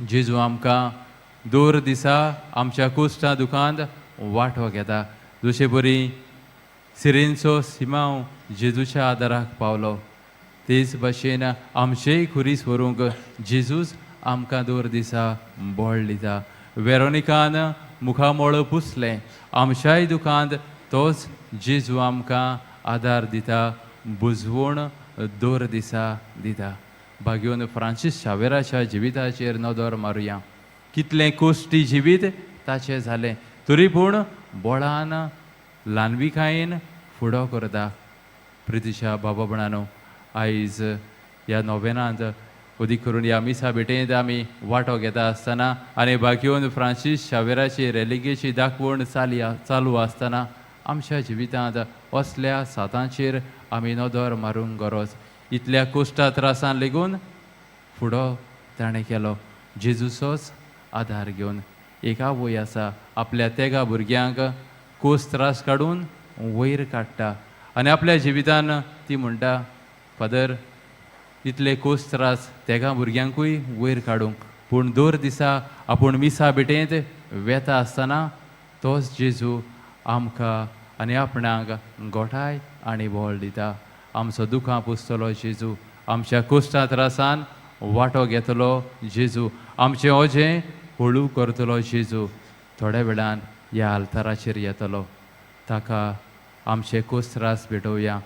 जेजू आमकां दर दिसा आमच्या कुश्टा दुखांत वांटो घेता. जशे बरी सिरेनचो सिमांव जेजूच्या आदाराक पावलो, तेच भाशेन आमचेय खुरीस व्हरूंक जेजूच आमकां दर दिसा बळ दिता. वेरोनिकान मुखामळ पुसलें, आमच्याय दुखांत तोच जेजू आमकां आदार दिता, बुजवण दर दिसा दिता. भाग्योन फ्रांसीस शावेराच्या जिविताचेर नदर मारुया. कितलें कोश्टी जिवीत ताचें जालें, तरी पूण बळान ल्हानविकायेन फुडो करता. प्रितीच्या बाबा भयणानो, आयज ह्या नोवेनांत, अदीक करून ह्या मिसा भेटेंत आमी वांटो घेता आसतना आनी भाग्योन फ्रांसीस शावेराची रेलिगेची दाखवण चाली चालू आसतना आमच्या जिवितांत असल्या सातांचेर आमी नदर मारूंक गरज. इतल्या कोश्टा त्रासान लेगून फुडो ताणें केलो जेजूचोच आदार घेवन. एक आवय आसा, आपल्या तेगा भुरग्यांक कोस त्रास काडून वयर काडटा आनी आपल्या जिवितान ती म्हणटा, फादर, इतले कोस त्रास तेगा भुरग्यांकूय वयर काडूंक, पूण दर दिसा आपूण मिसा भेटेंत वेता आसतना तोच जेजू आमकां आनी आपणाक गोठाय आनी बळ दिता. आमचो दुखां पुसतलो जेजू, आमच्या कोश्टा त्रासान वांटो घेतलो जेजू, आमचें ओजें हळू करतलो जेजू थोड्या वेळान ह्या आल्ताराचेर येतलो. ताका आमचे कोस त्रास भेटोवया.